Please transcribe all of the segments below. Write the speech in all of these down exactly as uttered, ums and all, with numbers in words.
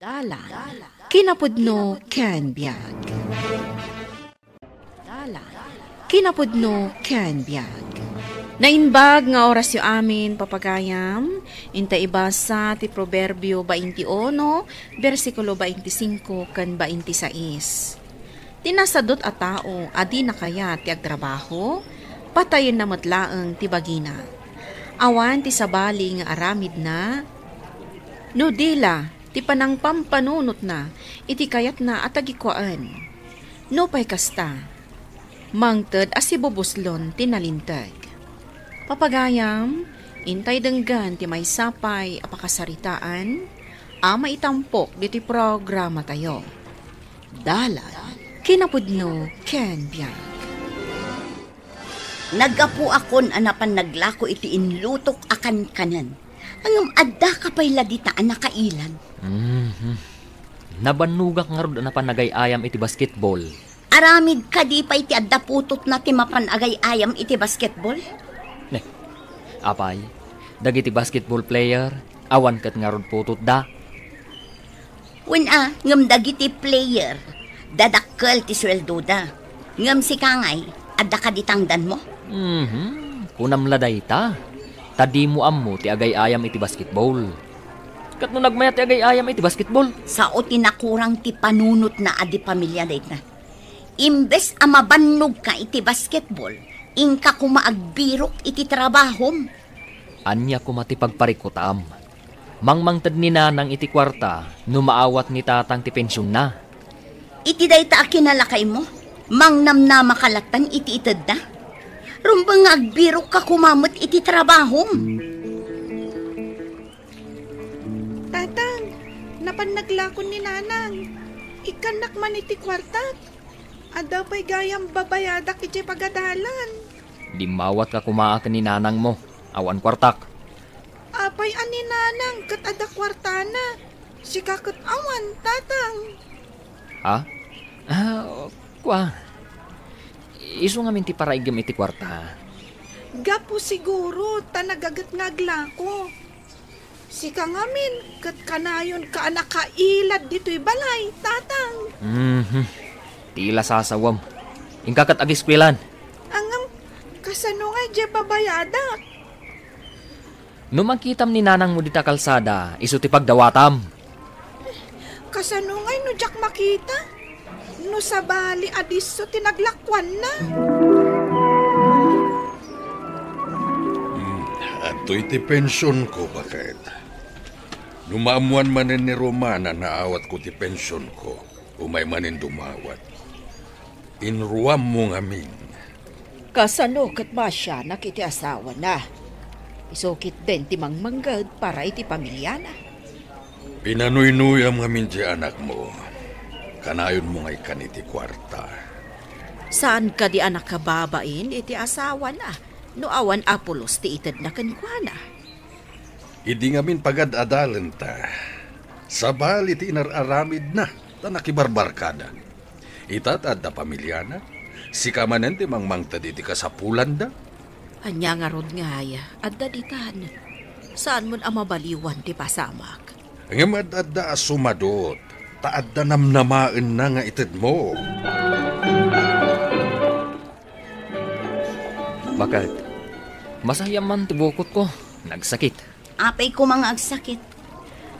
Dalan, kinapudno ken biag. Dalan, kinapudno ken biag. Naimbag nga orasyo amin, papagayam, inta ibasa ti Proverbio twenty-uno, bersikulo twenty-cinco ken twenty-sais. Ti nasadut a tao a di nakayat ti agtrabaho, patayenna met laeng ti bagina. Awan ti sabali nga aramidna, no di la ti panangpampanunotna iti kayatna a tagikuaen. Nupay kasta, mangted a sibubuslon ti nalinteg. Papagayam, intay denggen ti maysa pay a pakasaritaan a maitampok ditoy programatayo. Dalan, kinapudno ken biag. Naggapuakon a napan naglako iti inlutok a kankanen. Ngem addaka pay la dita a nakailad. Mhm. Nabannogak ngarud a napan nagay-ayam iti basketball. Aramid kadi pay ti adda putotna ti mapan agay-ayam iti basketball? Ne, apay, dagiti basketball player, awan ket ngarud putotda. Wen a, ngem dagiti player, dadakkel ti sueldoda. Ngem sika ngay, adda kadi tangdanmo? Mhm. Kunam la dayta, ta dimo ammo ti agay-ayam iti basketball. Ket no nagmayat ti agay-ayam iti basketball? Sao ti nakurang ti panunotna a di pamilia dayta. Imbes a mabannogka iti basketball, inka koma agbirok iti trabahom. Ania koma ti pagparikutam? Mangmangted ni Nanang iti kuarta no maawat ni Tatang ti pensionna. Iti dayta a kinalakaymo, mangnamnamaka lattan iti itedna? Rumbeng nga agbirokka koma met iti trabahom. Tatang, napan naglakon ni Nanang. Ikkannak man iti kuartak. Adda pay gayam babayadak idiay pagadalan. Dimmawatka koma ken ni nanangmo. Awan kuartak. Apay a ni nanang ket adda kuartana? Sika ket awan, tatang. Ha? Ah, kua. Isu ngamin ti paraigem iti kuarta. Gapu siguro ta nagaget nga aglako. Sika ngamin, ket kanayonka a nakailad ditoy balay, tatang. Mhm. Ti la sasawem. Inka ket agiskuelan. Ngem, kasano ngay diay babayadak? No makitam ni nanangmo dita kalsada, isu ti pagdawatam. Kasano ngay no diak makita? No sabali a disso ti naglakuanna? Hmm, adtoy ti pensionko, baket. No maammuan manen ni Romana nga aawatko ti pensionko, umay manen dumawat. Inruammo ngamin. Kasano ket maasianak iti asawana? Isu ketdin ti mangmangged para iti pamiliana. Pinanuynuyam ngamin ti anakmo. Kanayonmo nga ikkan iti kuarta. Saan kadi a nakababain iti asawana no awan a pulos ti itedna kenkuana? Idi ngamin pagad-adalenta, sabali ti inar-aramidna ta nakibarbarkada. Ita ta adda pamiliana, sika manen ti mangmangted iti kasapulanda. Ania ngarud ngay adda ditan? Saanmon a mabaliwan ti pasamak. Ngem ad-adda a sumadot, ta adda namnamaenna nga itedmo. Baket, masayam man ti bukotko. Nagsakit. Apay koma nga agsakit?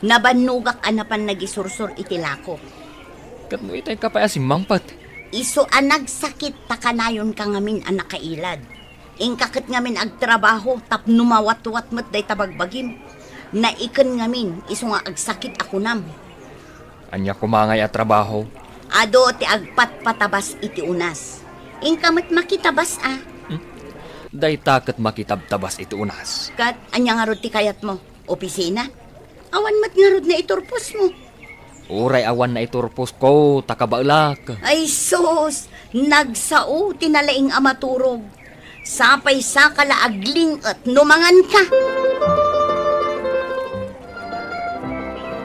Nabannogak a napan nagisursor iti lako. Ket no itay ka pay a simmangpet? Isu a nagsakit ta kanayonka ngamin a nakailad. Inka ket ngamin agtrabaho tapno mawatwat met dayta bagbagim. Naiken ngamin isu nga agsakit a kunam. Ania koma ngay a trabaho? Adu ti agpatpatabas iti unas. Inka met makitabas a. Hmm? Dayta ket makitabtabas iti unas. Ket ania ngarud ti kayatmo? Opisina? Awan met ngarud naiturposmo. Uray awan naiturposko, ta kabaelak. Ay sus, nagsao ti nalaing a maturog. Sapay saka la agling-et no manganka.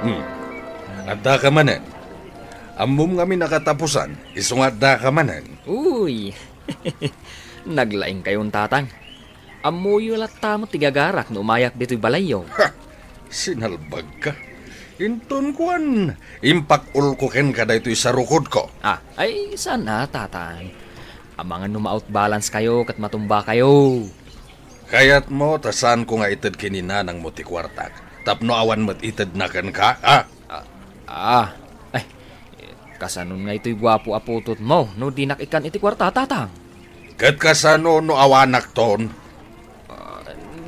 Hmm. Addaka manen. Ammom ngamin a katapusan, isu nga addaka manen. Uy, naglaingkayon, Tatang. Ammoyo latta met ti gagarak no umayak ditoy balayyo. Ha! Sinalbagka. Inton kuan, impakulko kenka daytoy sarukodko. Ah, ay, saan a, Tatang. Amangan no ma-out balance kayo ket matumba kayo. Kayatmo ta saanko nga ited ken ni nanangmo ti kuartak tapno awan met itedna kenka, ha? Ah, ah. Ay, kasanon nga itoy guapo a putotmo no dinak ikkan iti kuarta, Tatang? Ket kasano no awanakton? Ah,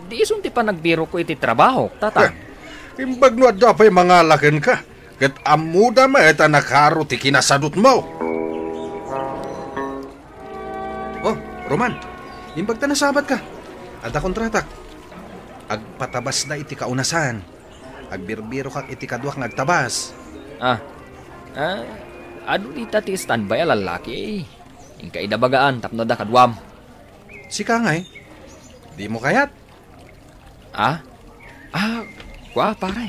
di isun ti panagbirokko iti trabahok, Tatang. Eh, imbag no adda pay mangala kenka, ket ammoda met a nakaro ti kinasadutmo. Oh, Roman, imbag ta nasabatka. Adda kontratak. Agpatabasda iti kaunasan. Agbirbirokak iti kaduak nga agtabas. Ah, ah, adu dita ti standby a lallaki. Inka ida bagaan tapno adda kaduam. Sika ngay, dimo kayat? Ah? Ah, kua, pare.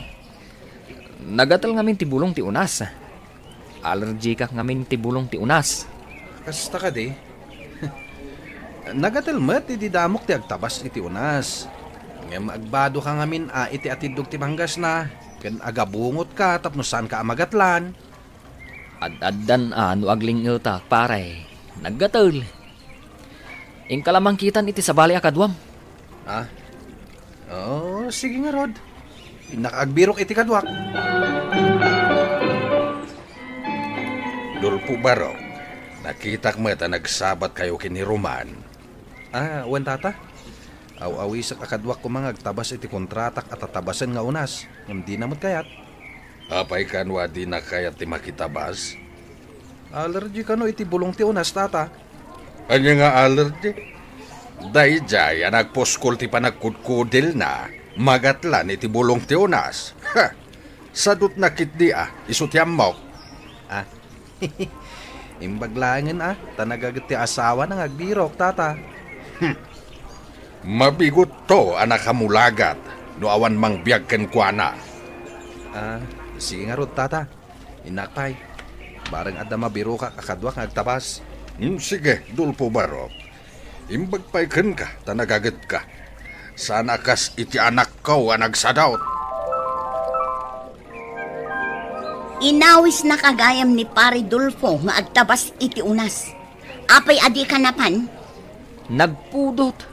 Nagatel ngamin ti bulong ti unas. Allergykak ngamin ti bulong ti unas. Kasta kadi? Nagatel met idi damok ti agtabas iti unas. Ngem agbadoka ngamin a iti atiddog ti panggasna, ken agabungotka tapno saanka a magatlan. Ad-addan a no agling-etak, pare. Naggatel. Inka la mangkitan iti sabali a kaduam. Ah? Oh, sige ngarud. Innak agbirok iti kaduak. Dolfo Barok, nakitak met a nagsabatkayo ken ni Roman. Ah, wen, tata. Aw-awisek a kaduak koma nga agtabas iti kontratak a tatabasen nga unas, ngem dina met kayat. Apay kano a dina kayat ti makitabas? Allergy kano iti bulong ti unas, tata. Ania nga allergy? Daydiay a nagpuskol ti panagkudkudelna, magatlan iti bulong ti unas. Ha! Sadutna ketdi a, isu ti ammok. Ah, imbag laengen a, ta nagaget ti asawana nga agbirok, tata. Hmm. Mabigutto a nakamulagat no awan mangbiag kenkuana. Ah, sige ngarud, tata. Innak pay. Bareng adda mabirokak a kaduak nga agtabas. Hmm, sige, Dolfo Barok. Imbag pay kenka ta nagagetka. Saan a kas iti anakko a nagsadot. Inawisnaka gayam ni Pare Dolfo nga agtabas iti unas. Apay a dika napan? Nagpudot.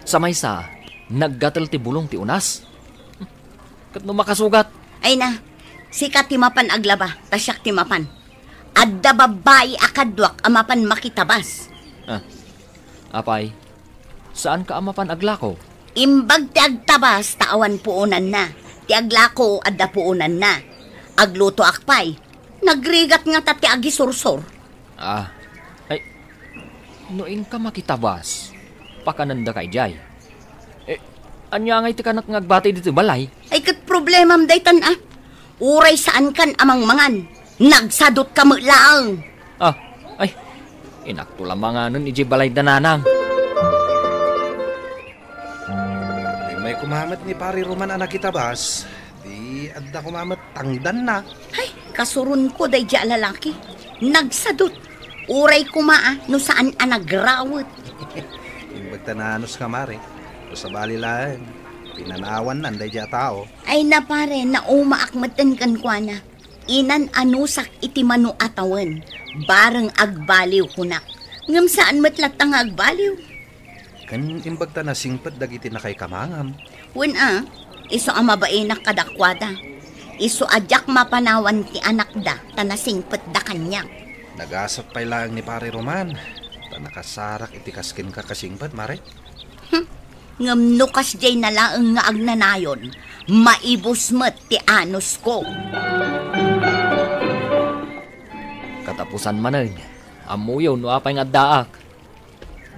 Sa maysa, naggatel ti bulong ti unas. Ket no makasugat? Ay na, sika ti mapan aglaba, ta siak ti mapan. Adda babbai a kaduak a mapan makitabas. Ah, apay, saanka a mapan aglako? Imbag ti agtabas ta awan puonanna. Ti aglako adda puonanna. Aglutoak pay. Nagrigat ngata ti agisursor. Ah, ay, no inka makitabas, pakanendaka idiay. Eh, ania ngay ti kanak nga agbati ditoy balay? Ay, ket problemam daytan a. Uray saankan a mangmangan, nagsadotka met laeng. Ah, ay, inakto la manganen idiay balay da nanang. Immay koma met ni Pari Roman a nakitabas, di adda koma met tangdanna. Ay, kasuronko daydiay a lalaki. Nagsadot. Uray koma a no saan a nagrawet. Imbag ta nanos nga, Mare. No sabali laeng, pinanawannan daydiay a tao. Ay na, pare, naumaak metten kenkuana. Inan-anusak iti mano a tawen, bareng agbaliw kunak. Ngem saan met latta nga agbaliw. Ken imbag ta nasingpet dagiti nakaikamangam. Wen a, isu a mabainak kadakuada. Isu a diak mapanawan ti anakda ta nasingpetda kaniak. Nagasat pay laeng ni Pare Roman, ta nakasarak iti kas kenka kasingpet, Mare. Hmm. Ngem no kasdiay na laeng nga agnanayon, maibus met ti anusko. Katapusan manen, ammoyo no apay nga addaak.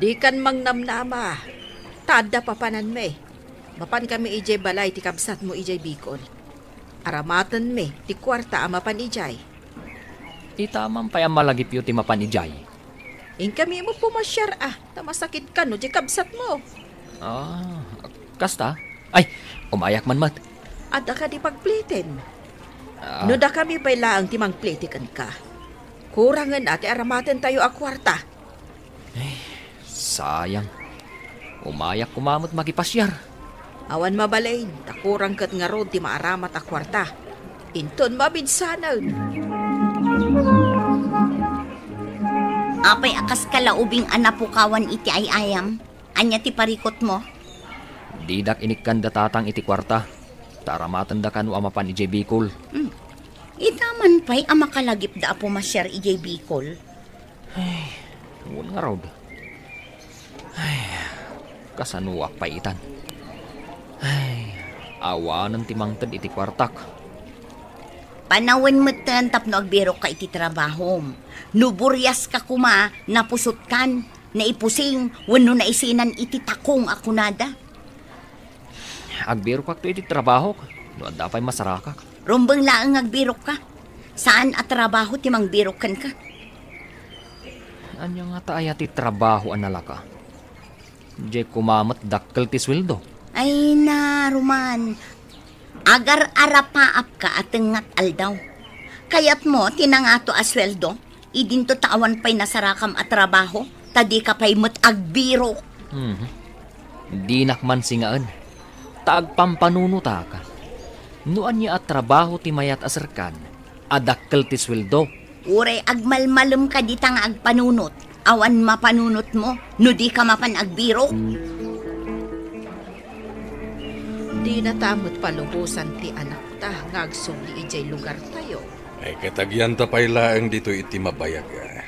Dikan mangnamnama, ta adda papananmi. Mapankami idiay balay ti kabsatmo idiay Bicol. Aramatenmi ti kuarta a mapan idiay. Itamam pay a malagipyo ti mapan idiay. Inkami met pumasiar a, ta masakit kano ti kabsatmo. Ah, kasta? Ay, umayak man met. Adda kadi pagpliten? Ah. No dakami pay laeng ti mangpliti kenka, kurangen a ti aramatentayo a kuarta. Ay, sayang. Umayak koma met makipasiar. Awan mabalin, ta kurang ket ngarud ti maaramat a kuarta. Inton mabinsanen. Apay a kas kalaubing a napukawan iti ay-ayam? Ania ti parikutmo? Didak inikkan da tatang iti kuarta, ta aramatenda kano a mapan idiay Bicol. Hmm. Ita man pay a makalagipda a pumasiar idiay Bicol. Ay, wen ngarud. Ay, kasanoak pay itan? Ay, awanen ti mangted iti kuartak. Panawen metten tapno agbirokka iti trabahom. No buriaska koma, napusotkan, naipusing, wenno naisinan iti takong a kunada. Agbirokakto iti trabahok, no adda pay masarakak. Rumbeng laeng nga agbirokka. Saan a trabaho ti mangbirok kenka. Ania ngata aya ti trabaho a nalaka? Diay koma met dakkel ti sueldo. Ay na, Roman. Agar-arapaapka a tengnga ti aldaw. Kayatmo ti nangato a sueldo? Idinto ta awan pay nasarakam a trabaho, ta dika pay met agbirok. Mhm. Dinak man singaen, ta agpampanunotak. No ania a trabaho ti mayat a serkan, a dakkel ti sueldo. Uray agmalmalemka dita nga agpanunot, awan mapanunotmo no dika mapan agbirok. Dinata met palubosan ti anakta nga agsubli idiay lugartayo. Ay, ket agyanta pay laeng ditoy iti mabayag, a.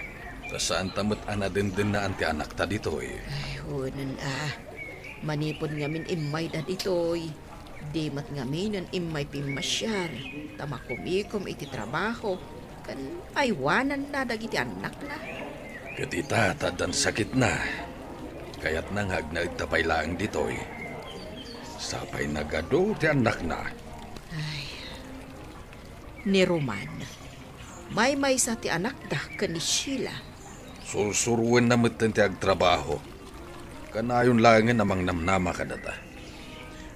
Ta saanta met a nadendennaan ti anakta ditoy. Ay, unen a. Manipud ngamin immayda ditoy, di met ngaminen immay pimmasiar, ta makumikom iti trabaho, ken aywananna dagiti annakna. Ket ita, ta addan sakitna. Kayatna nga agnaedta pay laeng ditoy. Sapay nagadu ti annakna. Ay, ni Roman, maymaysa ti anakda ken ni Sheila. Sursuroenna metten ti agtrabaho. Kanayon laengen a mangnamnama kadata.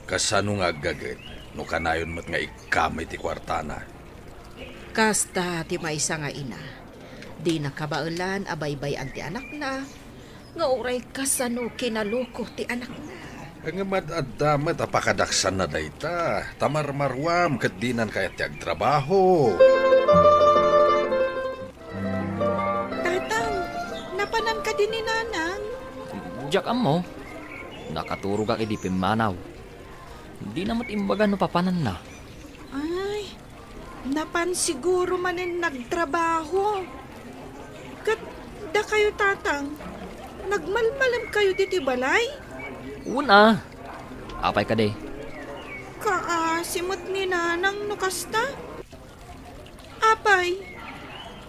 Kasano nga aggaget no kanayon met nga ikkamay ti kuartana? Kasta ti maysa nga ina. Dina kabaelan a baybay-an ti anakna, nga uray kasano kinaluko ti anakna. Ngem ad-adda met a pakadaksanna dayta, ta marmaruam ket dinan kayat ti agtrabaho. Tatang, napanan kadi ni Nanang? Diak ammo. Nakaturogak idi pimmanaw. Dina met imbaga no papananna. Ay, napan siguro manen nagtrabaho. Ket dakayo, Tatang, nagmalmalemkayo ditoy balay? Wen a. Apay kadi? Kaasi met ni Nanang no kasta. Apay,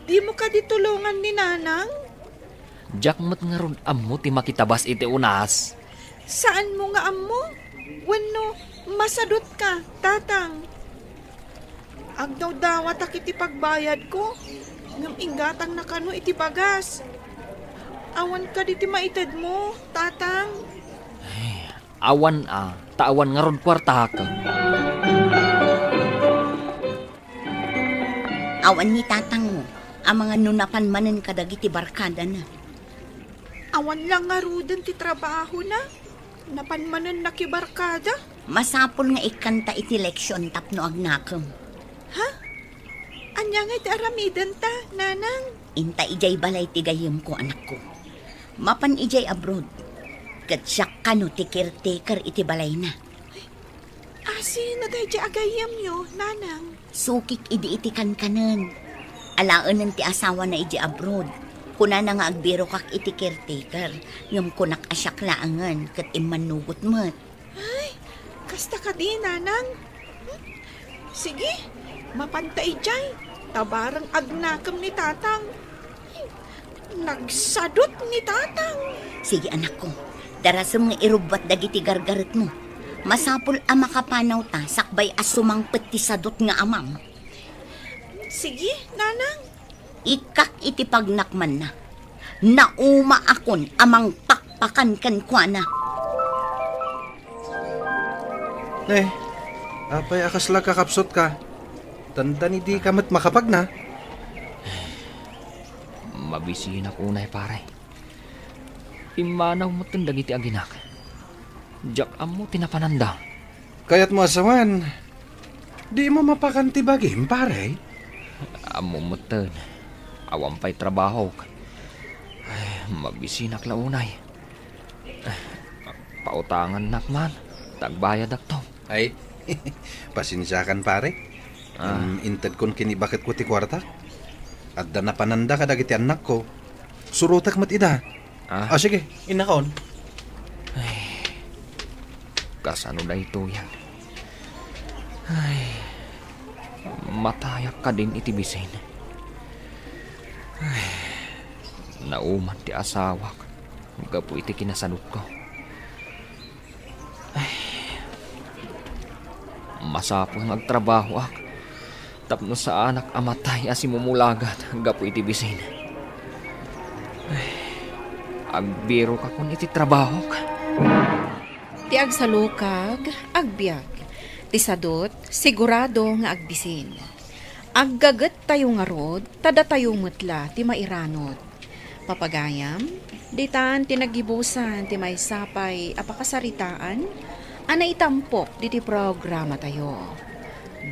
dimo kadi tulongan ni Nanang? Diak met ngarud ammo ti makitabas iti unas. Saanmo nga ammo? Wenno masadutka, Tatang? Agdawdawatak iti pagbayadko, ngem inggatangna kano iti bagas. Awan kadi ti maitedmo, Tatang? Awan a, ta awan ngarud kuartak. Awan ni tatangmo, amangan no napan manen kadagiti barkadana. Awan la ngaruden ti trabahona, napan manen nakibarkada. Masapul nga ikkanta iti leksion tapno agnakem. Ha? Ania ngay ti aramidenta, Nanang? Inta idiay balay ti gayyemko, anakko. Mapan idiay abroad. Ket siak kano ti caretaker iti balayna. Asino daydiay a gayyemyo, Nanang? Sukik idi iti kankanen. Alaenen ti asawana idiay abroad. Kunana nga agbirokak iti caretaker, ngem kunak a siak laengen ket immannugot met. Ay, kasta kadi, Nanang? Hmm? Sige, mapanta idiay, ta bareng agnakem ni Tatang. Nagsadut ni Tatang. Sige, anakko, darasem nga irubbuat dagiti gargaretmo. Masapul a makapanawta sakbay a sumangpet ti sadut nga amam. Sige, Nanang. Ikkak iti pagnakmanna. Naumaakon a mangpakpakan kenkuana. Ne, apay a kasla kakapsutka? Dandani dika met makapagna? Mabisinak unay, pare. Pimmanaw metten dagiti aginak. Diak ammo ti napananda. Kayatmo a sawen, Dimo mapakan ti bagim, pare? Ammom metten. Awan pay trabahok. Ay, mabisinak la unay. Pautangannak man, ta agbayadakto. Ay, pasensiakan, pare. Ah. Ngem intedkon ken ibaketko ti kuarta. Adda napananda kadagiti annakko. Surotek met ida. Ah. Ah, sige, innakon. Ay, kasano daytoyen? Ay, matayak kadin iti bisin. Ay, nauman ti asawak gapu iti kinasanokko. Ay, masapul nga agtrabahoak tapno saanak a matay a simumulagat gapu iti bisin. Ay, agbirokakon iti trabahok. Ti agsalukag, agbiag. Ti sadut, sigurado nga agbisin. Aggagettayo ngarud, ta datayo met la ti mairanod. Papagayam, ditan ti naggibusan ti maysa pay a pakasaritaan a naitampok diti programatayo.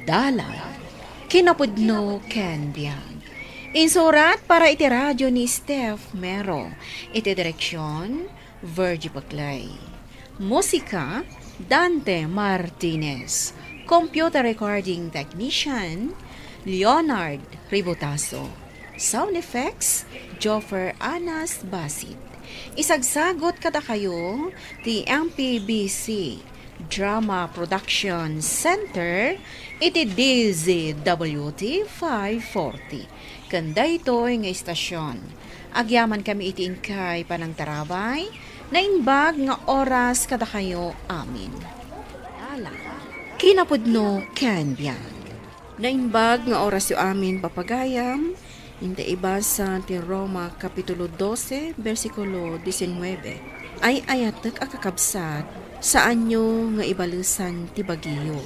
Dalan, kinapudno ken biag. Insurat para iti radio ni Steph Mero. Iti direksion, Virgie Paclay. Musika, Dante Martinez. Computer recording technician, Leonard Ributaso. Sound effects, Joffer Anas Basit. Isagsagot kadakayo ti M P B C Drama Production Center iti D Z W T five forty. Ken daytoy nga istasion, agyamankami iti inkay panangtarabay, naimbag nga oras kadakayo amin. Ala, kinapudno ken biag. Naimbag nga orasyo amin, papagayam, inta ibasa ti Roma Kapitulo dose, bersikulo disinnuebe. Ay-ayatek a kakabsat, saanyo nga ibalesan ti bagiyo.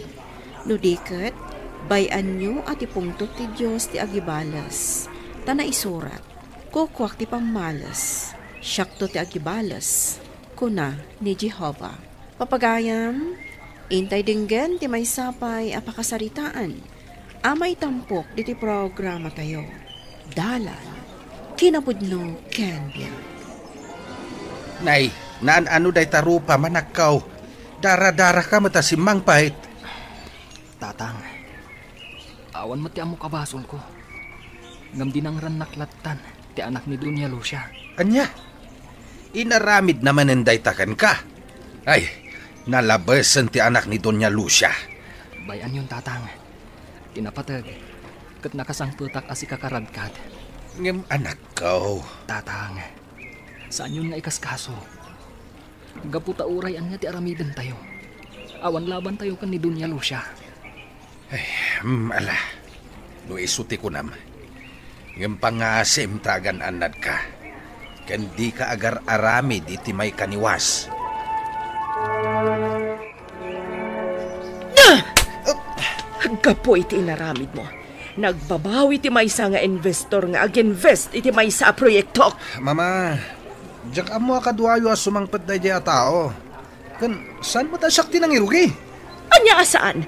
No di ket, bay-anyo a ti pungtot ti Dios ti agibales. Ta naisurat, "Kukuak ti pammales, siakto ti agibales," kuna ni Jehovah. Papagayam, intay denggen ti maysa pay a pakasaritaan a maitampok diti programatayo. Dalan, kinapudno ken biag. Nay, naan-ano dayta rupa, manakkaw. Daradaraka met a simmangpet. Tatang, awan met ti ammok a basolko. Ngem dinangrannak lattan ti anak ni Doña Lucia. Ania? Inaramidna manen dayta kenka? Ay, nalabesen ti anak ni Doña Lucia. Bay-anyon, Tatang. Ti napateg, ket nakasangpetak a sikakaradkad. Ngem anakko. Tatang, saanyon nga ikaskaso. Gapu ta uray ania ti aramidentayo, awan labantayo ken ni Doña Lucia. Ay, mm, ala. No isu ti kunam. Ngem pangasim ta agan-annadka. Ken dika agar-aramid iti maikaniwas. Ah! Gapu iti inaramidmo, nagbabawi ti maysa nga investor nga ag-invest iti maysa a proyektok. Mama, diak ammo a kaduayo a sumangpet daydiay a tao. Ken saan met a siak ti nangirugi? Ania a saan?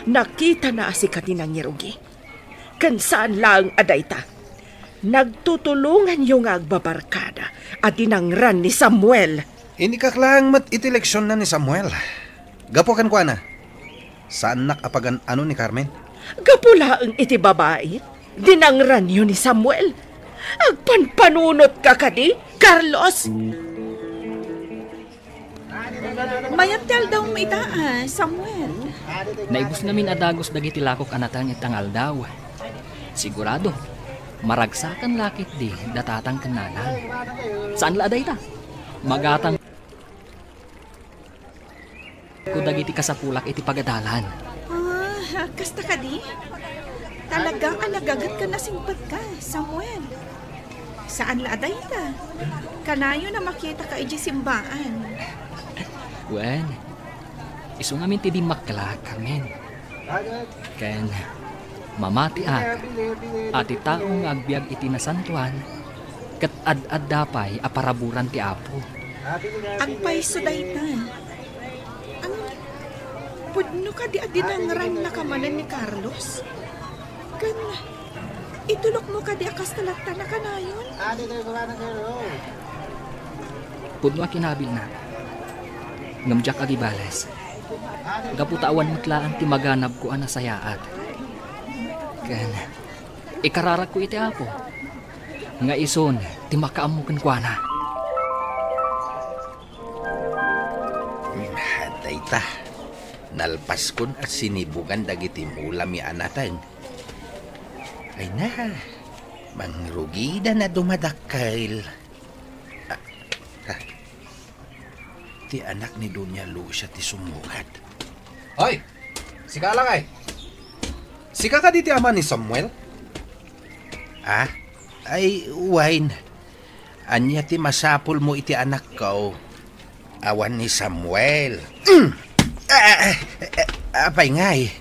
Nakitana a sika ti nangirugi. Ken saan laeng a dayta. Nagtutulonganyo nga agbabarkada a dinangran ni Samuel. Inikak laeng met iti leksionna ni Samuel. Gapu kenkuana, saannak a pagan-ano ni Carmen. Gapu laeng iti babai, dinangranyo ni Samuel. Agpanpanunotka kadi, Carlos? Mayat ti aldawmo ita, a, Samuel. Naibus ngamin a dagus dagiti lakok a natengek nga aldaw. Sigurado, maragsakan la ketdi da tatang ken nanang. Saan la a dayta. Magatangko dagiti kasapulak iti pagadalan. Ah, kasta kadi? Talaga a nagaget ken nasingpetka, Samuel. Saan la a dayta. Kanayon a makitaka idiay simbaan. Wen, isu ngamin ti dimmakkelak, Carmen. Ken mamatiak a ti tao nga agbiag iti nasantoan, ket ad-adda pay a paraburan ti Apo. Agpayso dayta. Ang Pudno kadi a dinangrannaka manen ni Carlos? Ken itulokmo kadi a kasta latta a kanayon? Pudno a kinabilna. Ngem diak agibales. Gapu ta awan met laeng ti maganabko a nasayaat. Ken ikararakko iti Apo nga isun ti makaammo kenkuana. Dayta, nalpaskon a sinibugan dagiti mulami a nateng. Ay na, mangrugida na dumadakkel. Ah, ah. Ti anak ni Doña Lucia ti sumungad. Hoy! Sika, lakay! Sika kadi ti ama ni Samuel? Ah? Ay, wen. Ania ti masapulmo iti anakko? Awan ni Samuel. Mm! Ah, ah, ah, apay ngay?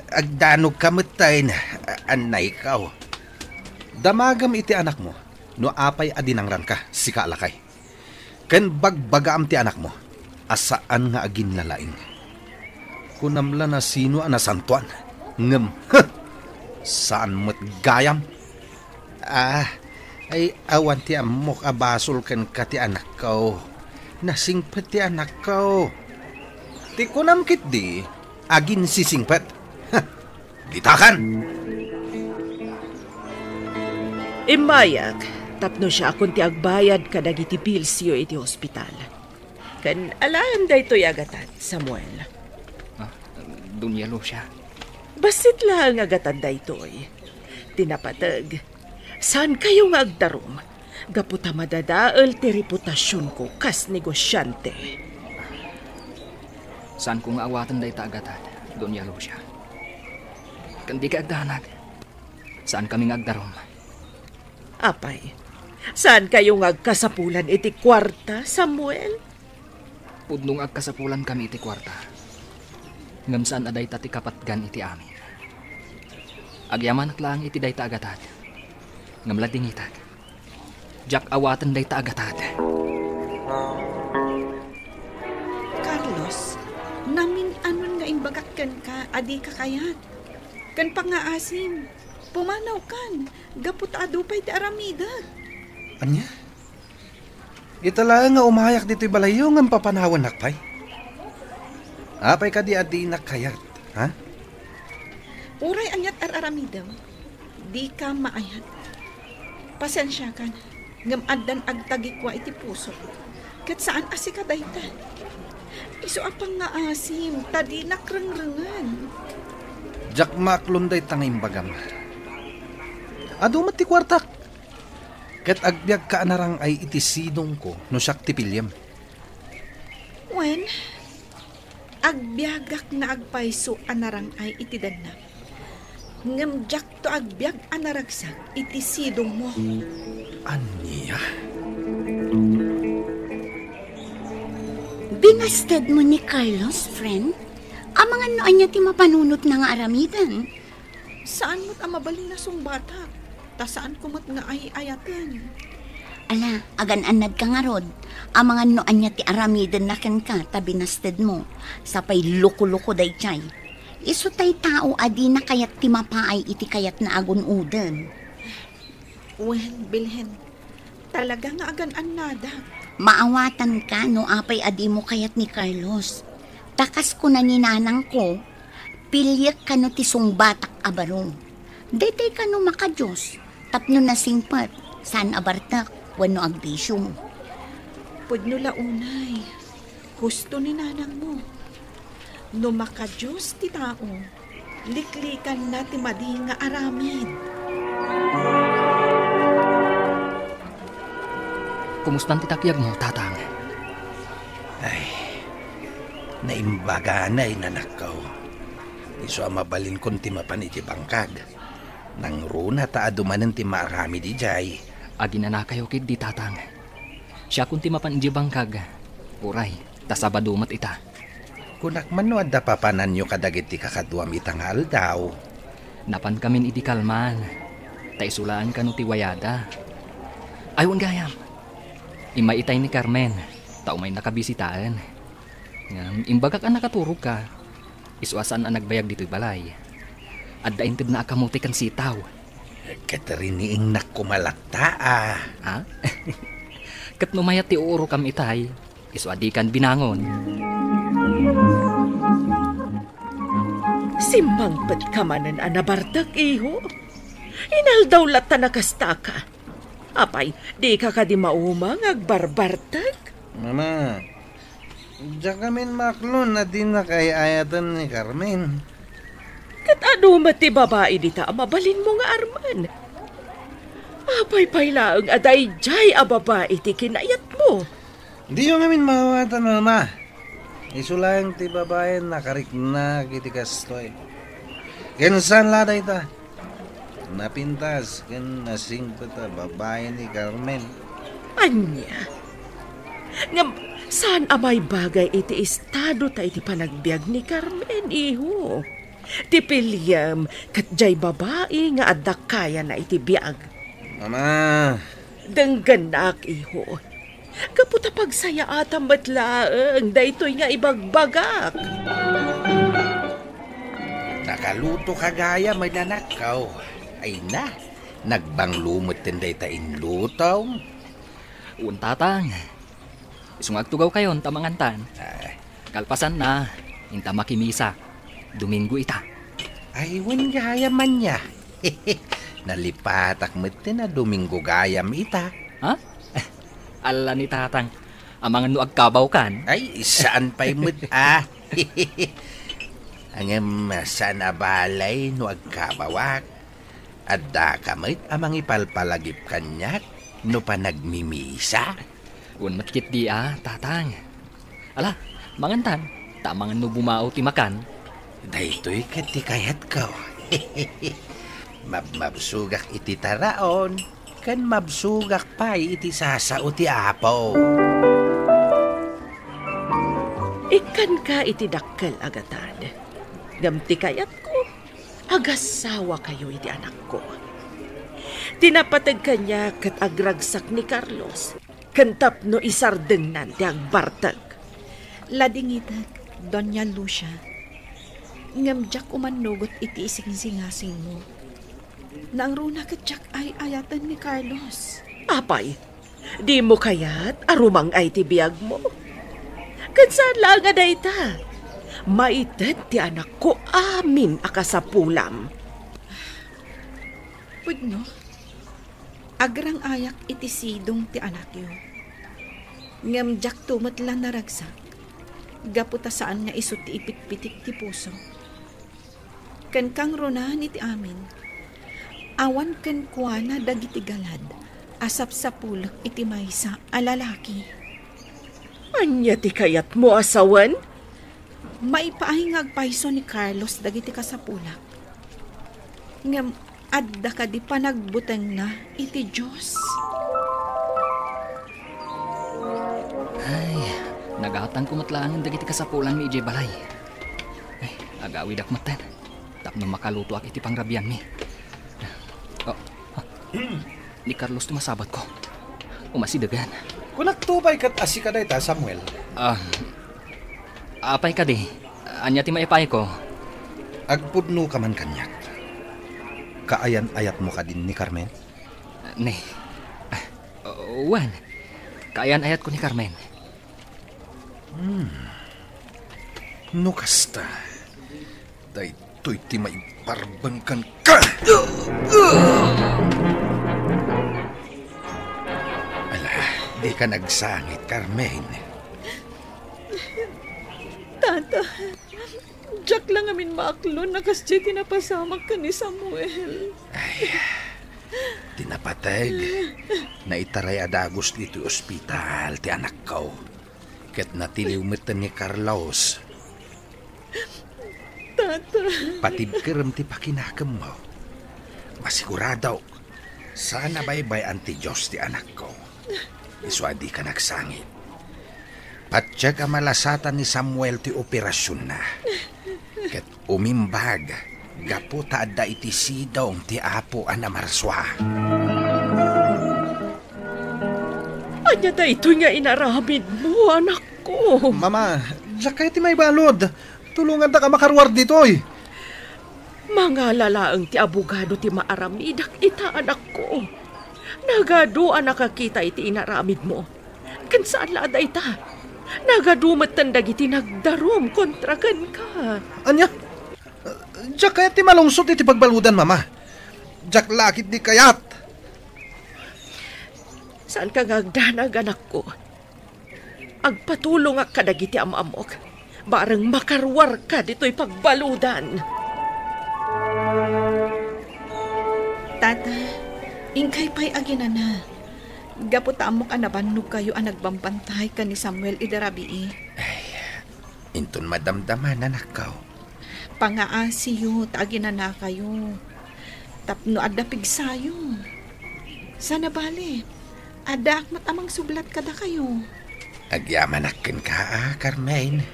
Agdanogka metten, annayko. Damagem iti anakmo no apay a dinangranka, sika a lakay. Ken bagbagaam ti anakmo a saan nga aginlalaing. Kunam la no sino a nasantoan, ngem, huh! Saan met gayam. Ah, ay awan ti ammok a basol kenka ti anakko. Nasingpet ti anakko. Ti kunam ketdi, aginsisingpet. Huh! Ditakan! Immayak tapno siakon ti agbayad kadagiti bilsyo iti ospital. Ken alaem daytoy a gatad, Samuel. Ah, Doña Lucia. Bassit laeng a gatad daytoy. Ti napateg, saankayo nga agdarum gapu ta madadael ti reputasionko kas negosiante. Saanko nga awaten dayta a gatad, Doña Lucia. Ken dika agdanag. Saankami nga agdarum. Apay, saankayo nga agkasapulan iti kuarta, Samuel? Pudno nga agkasapulankami iti kuarta. Ngem saan a dayta ti kapatgan iti amin. Agyamanak laeng iti dayta a gatad. Ngem ladingitak. Diak awaten dayta a gatad. Carlos, namin-anon nga imbagak kenka a dika kayat. Ken pangngaasim, pumanawkan, gapu ta adu pay ti aramidek. Ania? Ita laeng nga umayak ditoy balayyo ngem papanawannak pay? Apay kadi a dinak kayat, ha? Uray aniat ar-aramidem, dika maayat. Pasensiakan, ngem addan agtagikua iti pusok. Ket saan a sika dayta. Isu a pangngaasim, ta dinak rengrengen. Diak maaklon dayta nga imbagam. Adu met ti kuartak. Ket agbiagka a narang-ay iti sidongko no siak ti piliem. Wen, agbiagak nga agpayso a narang-ay iti dennam. Ngem diakto agbiag a naragsak iti sidongmo. Ania? Binastedmo ni Carlos, friend? Amangan no ania ti mapanunotna nga aramiden? Saan met a mabalin a sungbatak, ta saanko met nga ay-ayaten. Ala, agan-annadka ngarud. Amangan no ania ti aramidenna kenka ta binastedmo. Sapay loko-loko daydiay. Isu tay tao a dina kayat ti mapaay iti kayatna a gun-oden. Wen, bilhen, talaga nga agan-annadak. Maawatanka no apay a dimo kayat ni Carlos. Ta kas kuna ni nanangko, piliek kano ti sungbatak a baro. Daytoy kano makadios, tapno nasingpet, saan a bartek, wenno agbisio. Pudno la unay, husto ni nanangmo. No makadios ti tao, liklikanna ti madi nga aramid. Kumustan ti takyagmo, Tatang? Ay, naimbaganay, nanakko. Isu a mabalinkon ti mapan iti bangkag. Nangruna ta adu manen ti maaramid idiay. Aginanakayo ketdi, Tatang. Siakon ti mapan idiay bangkag. Uray, ta Sabado met ita. Kunak man no adda papananyo kadagiti kakaduam ita nga aldaw. Napankamin idi kalman, ta isu laeng kano ti wayada. Ay, wen gayam. Immay itay ni Carmen, ta umaynaka bisitaen. Ngem imbagak a nakaturogka. Isu a saan a nagbayag ditoy balay. Adda intedna a kamote ken sitaw. Ket riniingnak koma latta, a. Ha? Ket no mayat ti uurokam itay, isu a dikan binangon. Simmangpetka manen a nabartek, iho. Inaldaw latta a kastaka. Apay, dika kadi mauma nga agbarbartek? Mama, diak amin maaklon a dinak ay-ayaten ni Carmen. Ket adu met ti babai dita a mabalinmo nga Arman? Apay pay laeng a daydiay a babai ti kinayatmo? Diyo ngamin maawatan, Mama. Isu laeng ti babaen a nakariknak iti kastoy. Ken saan la dayta. Napintas ken nasingpet a babai ni Carmen. Ania? Ngem saan a maibagay iti estado ta iti panagbiag ni Carmen, iho. Ti piliem ket diay babai nga adda kayana iti biag. Mama. Denggennak, iho. Gapu ta pagsayaatam met laeng daytoy nga ibagbagak. Nakalutoka gayam, anakko. Ay na, nagbanglo metten dayta inlutom. Wen, Tatang. Isu nga agtugawkayon ta mangantan. Ah. Kalpasanna, inta makimisa. Domingo ita. Ay, wen gayam ania. Nalipatak metten a Domingo gayam ita. Ha? Ala ni Tatang, amangan no agkabawkan? Ay, saan pay met, a. Ngem saan a balay no agkabawak. Addaka met a mangipalpalagip kaniak no panagmimisa? Wen met ketdi a, Tatang. Ala, mangantan, ta amangan no bumao ti makan. Daytoy ket ti kayatko. Mabmabsogak iti taraon, ken mabsogak pay iti sasao ti Apo. Ikkanka iti dakkel a gatad. Ngem ti kayatko, agasawakayo iti anakko. Ti napateg kaniak ket agragsak ni Carlos, ken tapno isardengnan ti agbartek. Ladingitek, Doña Lucia. Ngem diak umannugot iti isingsingasingmo. Nangruna ket diak ay-ayaten ni Carlos. Apay, dimo kayat a rumang-ay ti biagmo? Ket saan laeng a dayta. Maited ti anakko amin a kasapulam. Pudno, agrang-ayak iti sidong ti anakyo. Ngem diakto met la naragsak, gapu ta saan nga isu ti ipitpitik ti puso. Ken kangrunan iti amin, awan kenkuana dagiti galad a sapsapulek iti maysa a lalaki. Ania ti kayatmo a sawen? Maipaay nga agpayso ni Carlos dagiti kasapulak. Ngem adda kadi panagbutengna iti Dios? Ay, nagatangko met laengen dagiti kasapulanmi idiay balay. Ay, agawidak metten tapno makalutoak iti pangrabianmi. Oh, ah, ni Carlos ti masabatko. Umasidegen. Kunakto pay ket a sika dayta, Samuel. Ah, apay kadi? Ania ti maipayko? Agpudnoka man kaniak. Kaayan-ayatmo kadin ni Carmen? Ni, ah, wen, kaayan-ayatko ni Carmen. Hmm. No kasta, daytoy ti maiparbeng kenka. Ala, dika nagsangit, Carmen. Tata, diak la ngamin maaklon a kasdiay ti napasamak ken ni Samuel. Ay, ti napateg, naitaray a dagus ditoy ospital ti anakko. Ket natiliw metten ni Carlos. Tata. Patibkerem ti pakinakemmo. Masiguradok, saan a baybay-an ti Dios ti anakko. Isu a dika nagsangit. Patiek a malasatan ni Samuel ti operasionna. Ket umimbag gapu ta adda iti sidong ti Apo a namarsua. Ania daytoy nga inaramidmo, anakko? Mama, diak kayat ti maibalud. Tulonganta ka makaruar ditoy. Mangala laeng ti abogado ti maaramidak ita, anakko. Nagadu a nakakita iti inaramidmo. Ken saan la a dayta. Nagadu metten dagiti nagdarum kontra kenka. Ania? Diak kayat ti malungsot iti pagbaludan, Mama. Diak la ketdi kayat. Saanka nga agdanag, anakko. Agpatulongak kadagiti am-amok. Bareng makaruarka ditoy pagbaludan. Tata, inkay pay aginana. Gapu ta ammok a nabannogkayo a nagbambantay ken ni Samuel idi rabii. Ay, inton madamdama, anakko. Pangaasiyo ta aginanakayo. Tapno adda pigsayo. Sana bale, addaak met a mangsublat kadakayo. Agyamanak kenka, a, Carmen.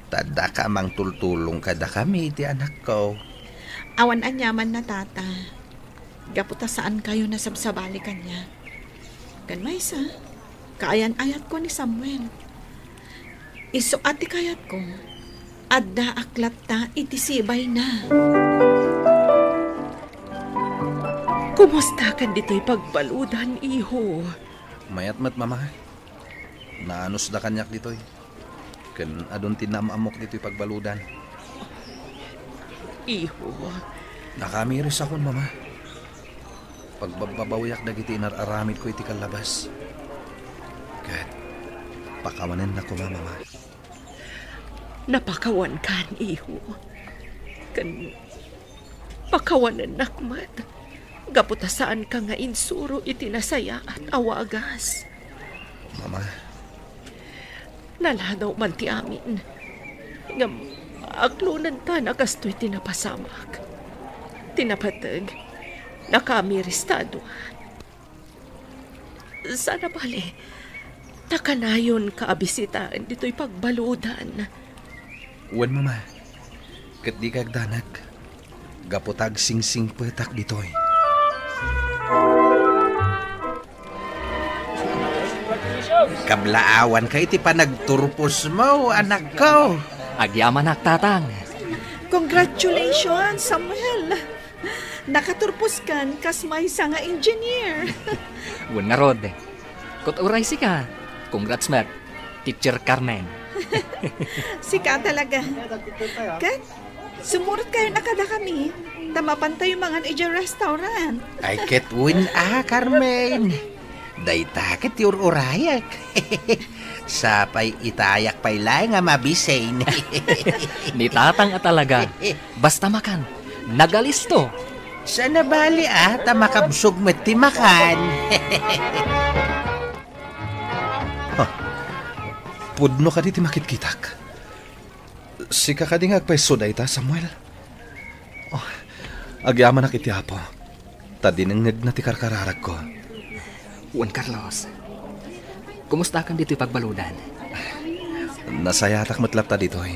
Ta addaka a mangtultulong kadakami iti anakko. Awan aniamanna, Tata. Gapu ta saankayo nasabsabali kaniak. Ken maysa, kaayan-ayatko ni Samuel. Isu a ti kayatko, addaak latta iti sibayna. Kumustakan ditoy pagbaludan, iho? Mayat met, Mama. Naanusda kaniak ditoy. Ken adun ti naam-ammok ditoy pagbaludan. Iho. Nakamirisakon, Mama. Pagbabbabawiak dagiti inar-aramidko iti kallabas. Ket pakawanennak koma, Mama. Napakawankan, iho. Ken pakawanennak met. Gapu ta saanka nga insuro iti nasayaat a wagas. Mama. Naladaw man ti amin. Ngem aklonenta a kastoy ti napasamak. Ti napateg, nakamiris ta aduan. Sana bale, ta kanayonka a bisitaen ditoy pagbaludan. Wen, Mama. Ket dika agdanag. Gapu ta agsingsingpetak ditoy. Kablaawanka iti panagturposmo, anakko. Agyamanak, Tatang. Congratulations, Samuel! Nakaturposkan kas maysa nga engineer. Wen ngarud. Ket uray sika. Congrats met, Teacher Carmen. Sika talaga. Ket, sumurotkayon a kadakami, ta mapantayo mangan idiay restaurant. Ay, ket wen a, Carmen. Dayta ket ti ur-urayak. Sapay itayak pay laeng a mabisin. Ni Tatang a talaga. Basta makan, nagalisto. Sana bale a, ta makabsog met ti makan. Ah, pudno kadi ti makitkitak? Sika kadi nga agpayso dayta, Samuel? Oh, agyamanak iti Apo, ta dinengngegna ti karkararagko. Juan Carlos, kumustakan ditoy pagbaludan? Nasayatak met latta ditoy.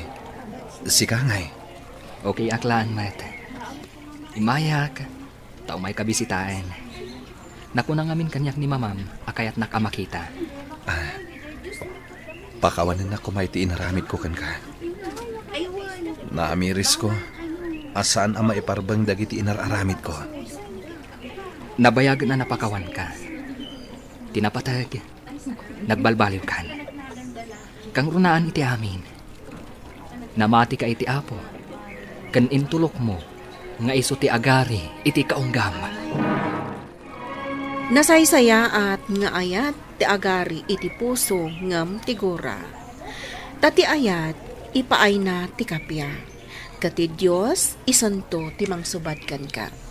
Sika ngay? Okay ak laeng met. Immayak, ta umayka bisitaen. Nakuna ngamin kaniak ni Mamam a kayatnak a makita. Ah, pakawanennak koma iti inaramidko kenka. Naamirisko a saan a maiparbeng dagiti inar-aramidko. Nabayagen a napakawanka. Ti napateg, nagbalbaliwkan. Kangrunaan iti amin. Namatika iti Apo, ken intulokmo nga isu ti agari iti kaunggam. Nasaysayaat nga ayat ti agari iti puso ngem ti gura. Ta ti ayat, ipaayna ti kappia. Ket ti Dios, isunto ti mangsubad kenka.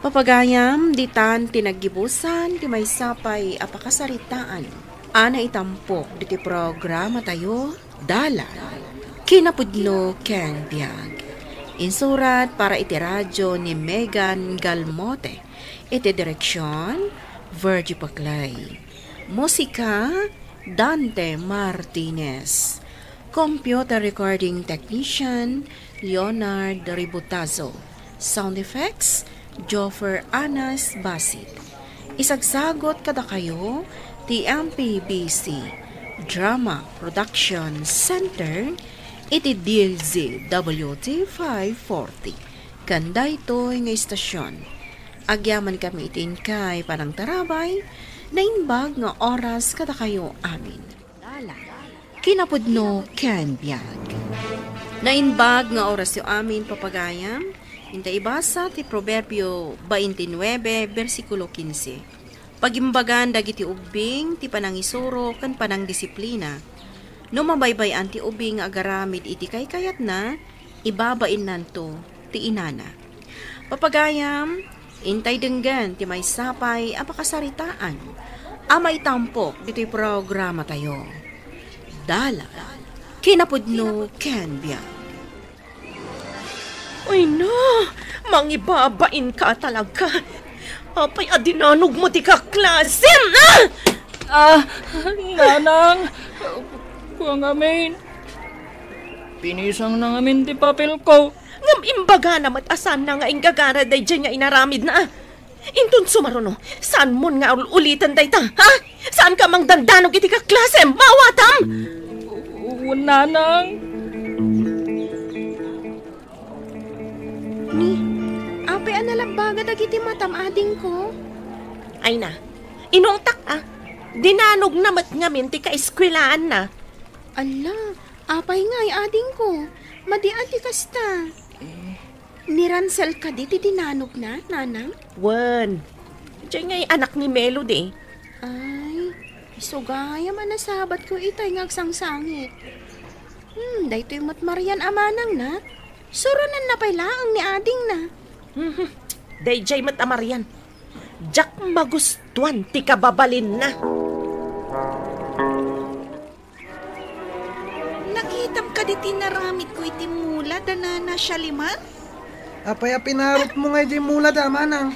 Papagayam, ditan ti naggibusan ti maysa pay a pakasaritaan a naitampok ditoy programatayo, Dalan, Kinapudno ken Biag. Insurat para iti radio ni Megan Galmote. Iti direksion, Virgie Paclay. Musika, Dante Martinez. Computer recording technician, Leonard Ributazo. Sound effects, Joffer Anas Basit. Isagsagot kadakayo ti M P B C Drama Production Center Iti D Z W T five forty, ken daytoy nga istasion, agyamankami iti inkay panangtarabay, naimbag nga oras kadakayo amin. Kinapudno ken biag. Naimbag nga orasyo amin, papagayam, inta ibasa ti Proverbio twenty-nine, bersikulo quince. Pagimbagan dagiti ubbing ti panangisuro ken panangdisiplina. No mabaybay-an ti ubbing nga agaramid iti kaykayatna, ibabainnanto ti inana. Papagayam, intay denggen ti maysa pay a pakasaritaan a maitampok ditoy programatayo. Dalan, kinapudno ken biag. Ay na, mangibabain ka talaga. Apay a dinanogmo ti kaklasem, ah? Ah, Nanang, kua ngamin, pinisang na ngamin ti papel ko. Ngem imbagana met a saan na nga inggagara daydiay nga inaramidna, ah. Inton sumaruno, saanmon nga ul-ulitan dayta, ha? Saanka mangdandanog iti kaklasem, maawatam? Wen, Nanang. Ni, apay a nalabbaga dagiti matam, adingko? Ay na, inungtak, ah. Dinanogna met ngamin ti kaeskwelaanna. Alla, apay ngay, adingko? Madi a ti kasta. Eh. Ni Ransel kadi ti dinanogna, Nanang? Wen. Diay ngay anak ni Melody. Ay, isu gayam a nasabatko itay nga agsangsangit. Hmm, daytoy met Marian a manangna. Suronanna pay laeng ni adingna. Mhm. Daydiay met a Marian. Diak magustuan ti kababalinna. Nakitam kadi ti naramidko iti mula da Nana Shalimar? Apay a pinarotmo ngay diay mula da, manang?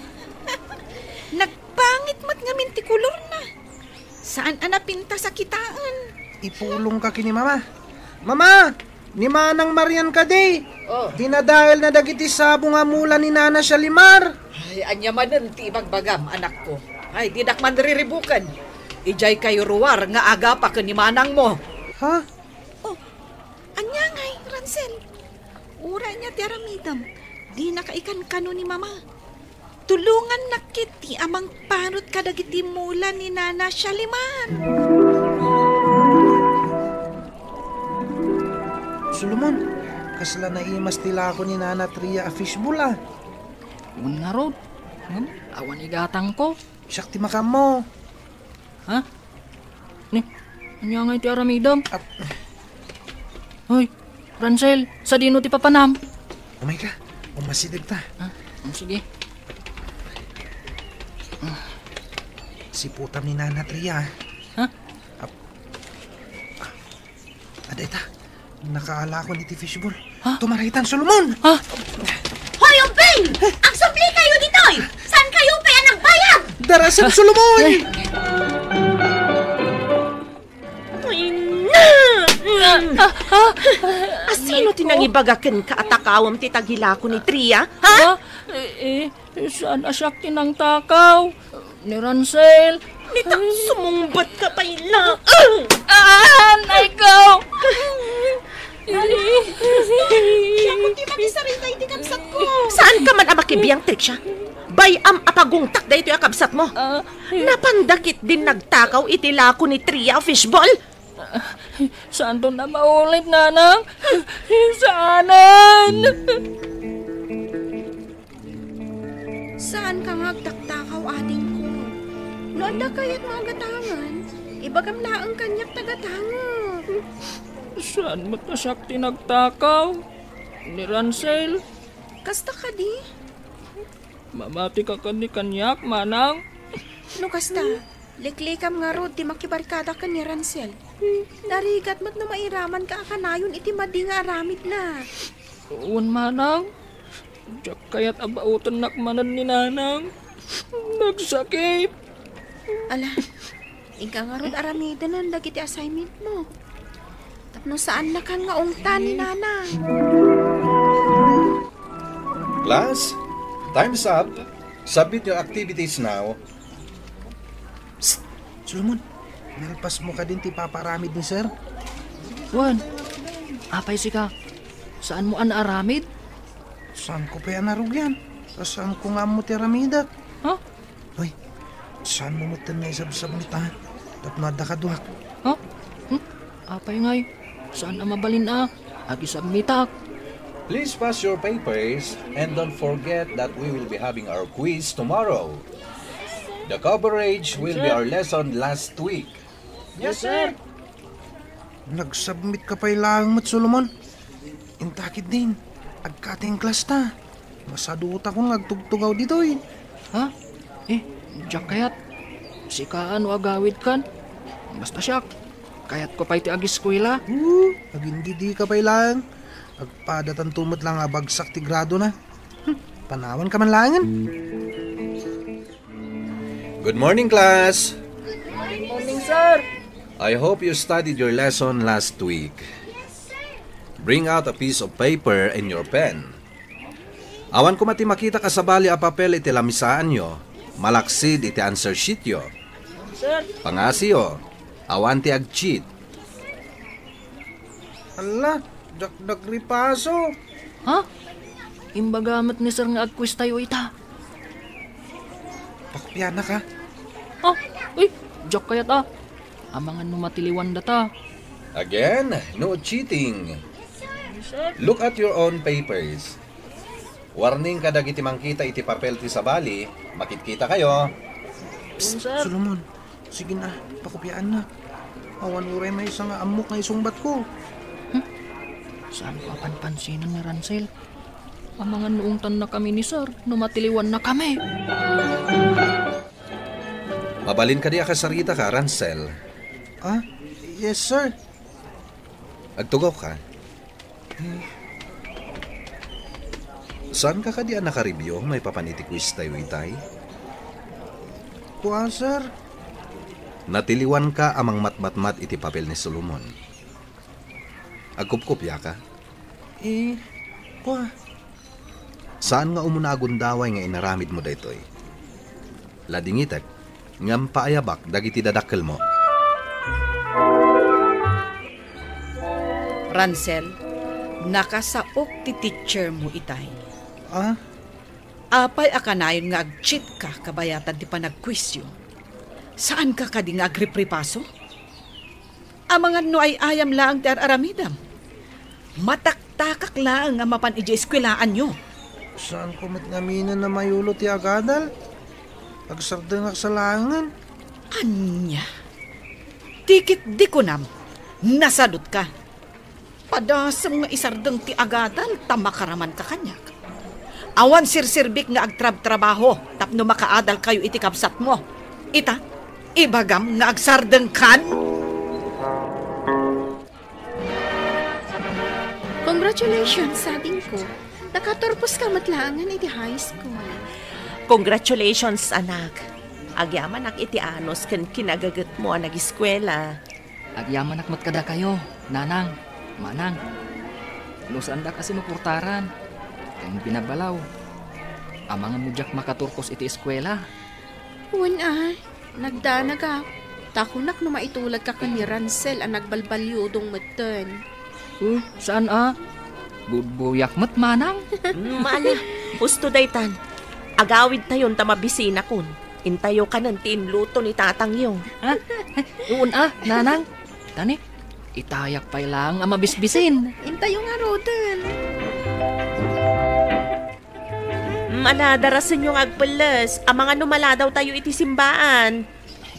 Nagpangit met ngamin ti kolorna. Saan a napintas a kitaen. Ipulongka ken ni Mama. Mama, ni Manang Marian kadi. Oh. Dinadaelna dagiti sabong a mula ni Nana Shalimar. Ay, ania manen ti ibagbagam, anakko? Ay, dinak man riribuken. Idiay kayo ruar nga agapa ken ni manangmo. Ha? Oh, ania ngay, Ransel? Uray ania ti aramidem, dinaka ikankano ni Mama. Tulongannak ketdi a mangparot kadagiti mula ni Nana Shalimar. Solomon, kasla naimas ti lako ni Nana Tria a fishball, ah. Wen ngarud. Ngem, awan igatangko. Siak ti makaammo. Ha? Ni, ania ngay ti aramidem? Ap- Hoy, Ransel, sadino ti papanam? Umayka, umasidegta. Ha? Oh, sige. Siputam ni Nana Tria. Ha? Ap-, ah, adda ita. Nakaalakon iti fishball. Ha? Tumarayitan, Solomon! Ha? Hoy, ubbing! Agsubli kayo ditoy! Saan kayo pay a nagbayad? Darasem, Solomon! Ay, na! Ah, ah, ah. Asino ti nangibaga kenka a takawem ti tagilako ni Tria? Ha? Ah, eh, eh, saan a siak ti nangtakaw? Ni Ransel. Ni ta-, sumungbat ka pay laeng. Ah, anay ko! Siak ti makisarita iti kabsatko. Saan ka man a makibiang, Trisha? Bay-am a pagungtak daytoy a kabsatmo. Ah. Napanda ketdin nagtakaw iti lako ni Tria a fishball. Saanton a maulit, Nanang? Saanen. Saanka nga agtaktakaw, adingko. No adda kayat nga agatangan, ibagam laeng kaniak ta gatangek. Saan met a siak ti nagtakaw? Ni Ransel. Kasta kadi? Mamati ka kadi kaniak, manang? No kasta, liklikam ngarud ti makibarkada ken ni Ransel. Narigat met no mairamanka a kanayon iti madi nga aramidna. Wen, manang. Diak kayat a baotennak manen ni nanang. Nagsakit. Ala, inka ngarud aramidenen dagiti assignment mo. Tapno saannakan nga ungtan ni nanang. Class, time's up. Submit your activities now. Psst! Solomon, nalpas mo kadin ti papaaramid ni Sir? Wen, Apay sika, saanmo a naaramid? Saanko pay a narugian? Saanko nga ammo ti aramidek. Ha? Hoy, saanmo metten naisubmit, ha? Tapno adda kaduak. Ha? Hmm? Apay ngay, saan a mabalin a agisubmitak? Please pass your papers and don't forget that we will be having our quiz tomorrow. The coverage will be our lesson last week. Yes, sir. Nagsubmit ka pay laeng met, Solomon. Inta ketdin, agkating class ta. Masadutakon nga agtugtugaw ditoy. Ha? Eh, diak kayat. Sika no agawidkan. Basta siak, kayatko pay ti agiskwela. Oo, agindidika pay laeng. Agpadatanto met la nga abagsak ti gradona. Hmm, panawanka man laengen. Good morning, class. Good morning, sir. I hope you studied your lesson last week. Bring out a piece of paper and your pen. Awan koma ti makitak a sabali a papel iti lamisaanyo, malaksid iti answer sheetyo. Sir. Pangasiyo, awan ti ag-cheat. Ala, diak nagripaso. Ha? Imbaga met ni sir nga ag-quiz tayo ita. Pakopianak, ha? Ha? Uy, diak kayat a. Amangan no matiliwan data. Again, no cheating. Look at your own papers. Warning kadagiti mangkita iti papel ti sabali, makitkita kayo. Psst, sir. Solomon, sige na, pakopiaannak. Awan uray maysa nga ammok nga isungbatko. Hmm? Saanko a panpansinan ni Ransel? Amangan no ungtannakami ni sir, no matiliwannakami. Mabalin kadi a kasaritaka, Ransel? Ah, yes, sir. Agtugawka. Saanka kadi a nakaribio maipapan iti quiz tayo itay? Kua, sir. Natiliwanka a mangmatmatmat iti papel ni Solomon. Agkupkopiaka? Eh, kua. Saan nga umuna a gundaway nga inaramidmo daytoy? Ladingitek, ngem paayabak dagiti dadakkelmo. Ransel, nakasaok ti teacher mo itay. Ah? Apay a kanayon nga ag-cheat ka kabayatan ti panagquizyo? Saan ka kadi nga agripripaso? Amangan no ay-ayam laeng ti ar-aramidem. Mataktakak laeng a mapan idiay eskuelaanyo. Saanko met ngaminen a mayulo ti agadal? Agsardengak sa laengen. Ania? Ti ketdi kunam, nasadutka. Padasem nga isardeng ti agadal ta makaramanka kaniak. Awan serserbik nga agtrabtrabaho tapno makaadalkayo iti kabsatmo. Ita, ibagam nga agsardengkan. Congratulations, sadingko. Nakaturposka met laengen iti high school. Congratulations, anak. Agyamanak iti anus ken kinagagetmo a nagiskuela. Agyamanak met kadakayo, nanang, manang. No saandak a sinuportaran ken binabalaw, amangan no diak makaturpos iti eskuela. Wen a, nagdanagak. Ta kunak no maitulagka ken ni Ransel a nagbalbaliudong metten. Hmm, saan a? Budbuyak met, manang. Mm, ala, husto daytan. Agawidtayon ta mabisinakon. Intayo kanen ti inluto ni tatangyo. Ha? Wen a, nanang. Tani, itayak pay laeng a mabisbisin. Intayo ngaruden. Mm, ala, darasenyo nga agpelles. Amangan no maladawtayo iti simbaan.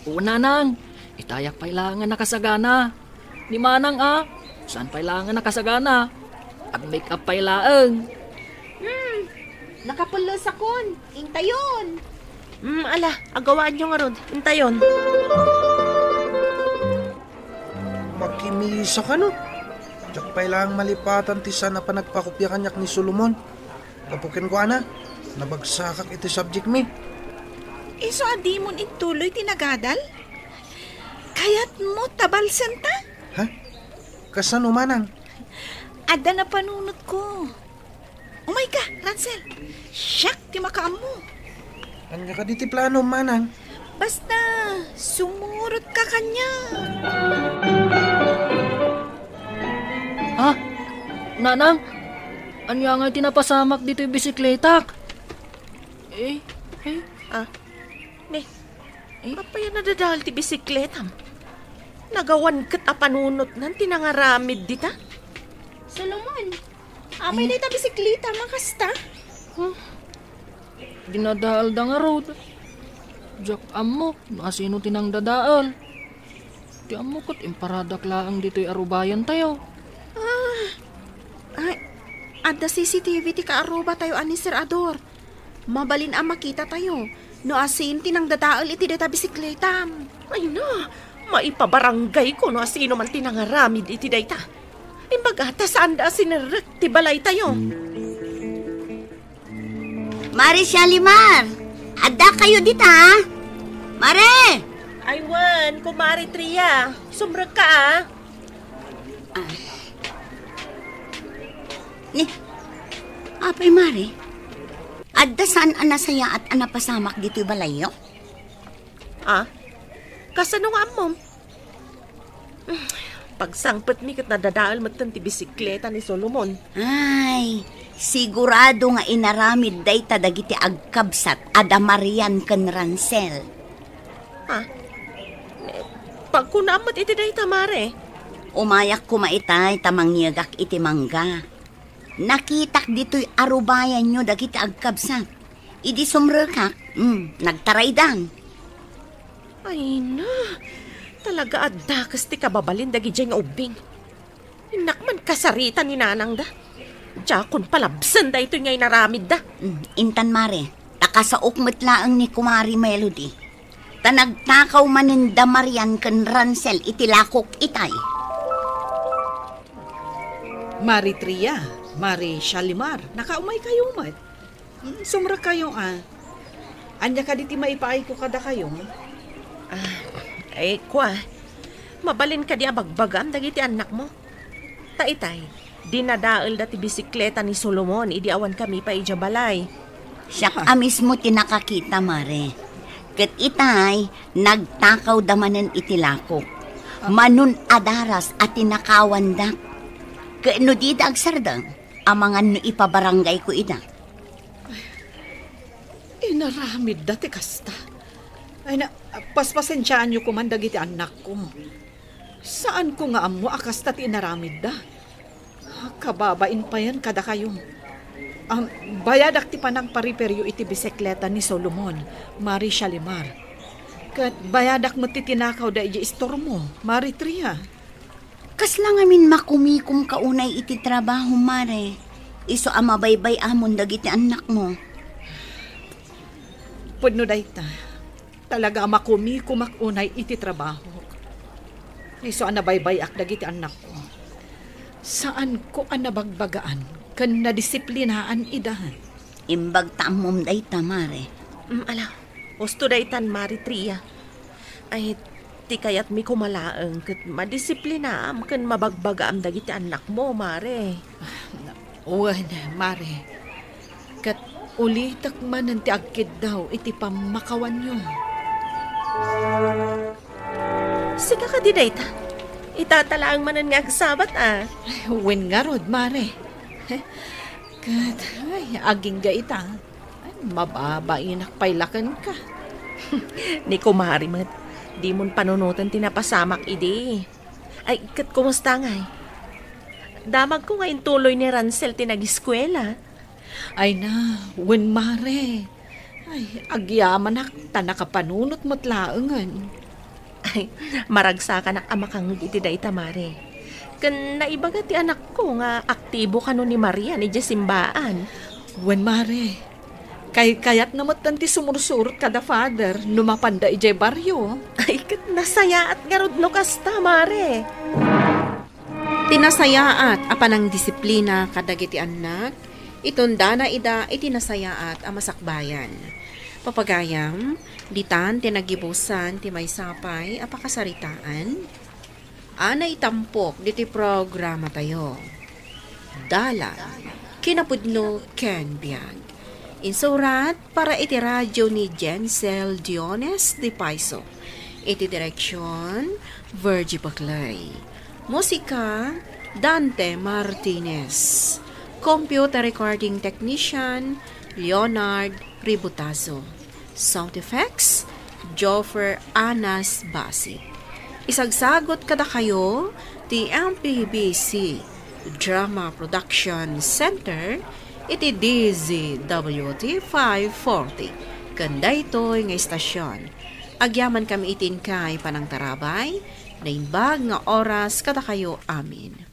Oo, nanang. Itayak pay laeng a nakasagana. Ni manang a, saan pay laeng a nakasagana? Ag-make up pay laeng. Hmm, nakapelles akon. Intayon. Hmm, ala, agawaanyo ngarud. Intayon. Makimisa kano? Diak pay laeng malipatan ti saan a panagpakopia kaniak ni Solomon. Gapu kenkuana, nabagsakak iti subject mi. Isu a dimon igtuloy ti nagadal? Kayatmo ta balsenta? Ha? Kasano manang? Adda napanunotko. Umayka, Ransel. Siak ti makaammo. Ania kadi ti plano, manang? Basta, sumurotka kaniak. Ah, Nanang, ania nga ti napasamak ditoy bisikletak? Eh, eh. Ah, ni, eh? Apay a nadadael ti bisikletam? Nagawan ket a panunotnan ti nangaramid dita? Solomon, apay dayta bisikletam a kasta? Huh? Dinadaelda ngarud. Diak ammo no asino ti nangdadael. Ti ammo ket imparadak laeng ditoy arubayantayo. Ah, ay, adda C C T V ti kaarubatayo a ni Sir Ador. Mabalin a makitatayo no asin ti nangdadael iti dayta bisikletam. Ay na, maipabaranggayko no asino man ti nangaramid iti dayta. Imbaga ta saanda a sinerrek ti balaytayo. Mare Shalimar, adda kayo dita? Mare! Ay wen, Kumare Tria, sumrekka a. Ah. Ni, apay, Mare? Adda saan a nasayaat a napasamak ditoy balayyo? Ah? Kasano nga ammom? Pagsangpetmi ket nadadael metten ti bisikleta ni Solomon. Ay, sigurado nga inaramid dayta dagiti agkabsat a da Marian ken Ransel. Ha? Pagkunam met iti dayta, Mare? Umayak koma itay ta mangyegak iti mangga. Nakitak ditoy arubayanyo dagiti agkabsat. Idi sumrekak, mm, nagtaraydan. Ay na, talaga a dakes ti kababalin dagidiay nga ubbing. Innak man kasarita ni nanangda. Diakon palabsen daytoy nga inaramidda. Mm, intan, Mare, ta kasaok met laeng ni Kumari Melody. Ta nagtakaw manen da Marian ken Ransel iti lakok itay. Mari Tria, Mari Shalimar, nakaumay kayo met. Hmm, sumrek kayo, ah. Ania kadi ti maipaayko kadakayo? Ah, ay, kua, mabalin kadi a bagbagaam dagiti annakmo? Ta itay, dinadaelda ti bisikleta ni Solomon idi awan kami pay idiay balay. Siak a mismo ti nakakita, Mare. Ket itay, nagtakawda manen iti lakok. Manon a daras a tinakawandak. Ket no dida agsardeng, amangan no ipabaranggayko ida. Inaramidda ti kasta. Ay na, paspasensiaanyo koman dagiti annakko. Saanko nga ammo a kasta ti inaramidda. Kababain payen kadakayo. Am, bayadak ti panangpariperyo iti bisikleta ni Solomon, Mari Shalimar. Ket bayadak met ti tinakawda idiay istormo, Mari Tria. Kasla ngamin makumikomka unay iti trabaho, Mare? Isu a mabaybay-amon dagiti annakmo. Pudno dayta. Talaga a makumikomak unay iti trabahok. Isu a nabaybay-ak dagiti annakko. Saanko a nabagbagaan ken nadisiplinaan ida. Imbag ta ammom dayta, Mare. Mm, ala, husto daytan, Mare Tria. Ay, ti kayatmi koma laeng ket madisiplinaam ken mabagbagaam dagiti annakmo, Mare. Wen, Mare. Ket ulitek manen ti agkiddaw iti pammakawanyo. Sika kadi dayta? Itata laeng manen nga agsabat, a. Wen ngarud, Mare. Ket, ay, agingga ita. Ay, mababainak pay la kenka. Ni kumari met, dimon panunoten ti napasamak idi. Ay, ket kumusta ngay? Damagko nga intuloy ni Ransel ti nagiskuela. Ay na, wen, Mare. Ay, agyamanak ta nakapanunot met laengen. Ay, maragsakanak a makangngeg iti dayta, Mare. Ken naibaga ti anakko nga aktibo kano ni Marian idiay simbaan. Wen, Mare. Kaykayatna metten ti sumursurot kada Father no mapanda idiay barrio. Ay, ket nasayaat ngarud no kasta, Mare. Ti nasayaat a panangdisiplina kadagiti annak, itondana ida iti nasayaat a masakbayan. Papagayam, ditan ti nagibusan ti maysa pay a pakasaritaan a naitampok ditoy programatayo. Dalan, kinapudno ken biag. Insurat para iti radio ni Jensel Diones de Paiso. Iti direksyon, Virgie Paclay. Musika, Dante Martinez. Computer Recording Technician, Leonard Ributazo. Sound Effects, Joffer Anas Basit. Isagsagot kadakayo ti M P B C Drama Production Center iti D Z W T five forty. Ken daytoy nga istasyon, agyaman kami iti inkay panangtarabay, naimbag nga oras kadakayo amin.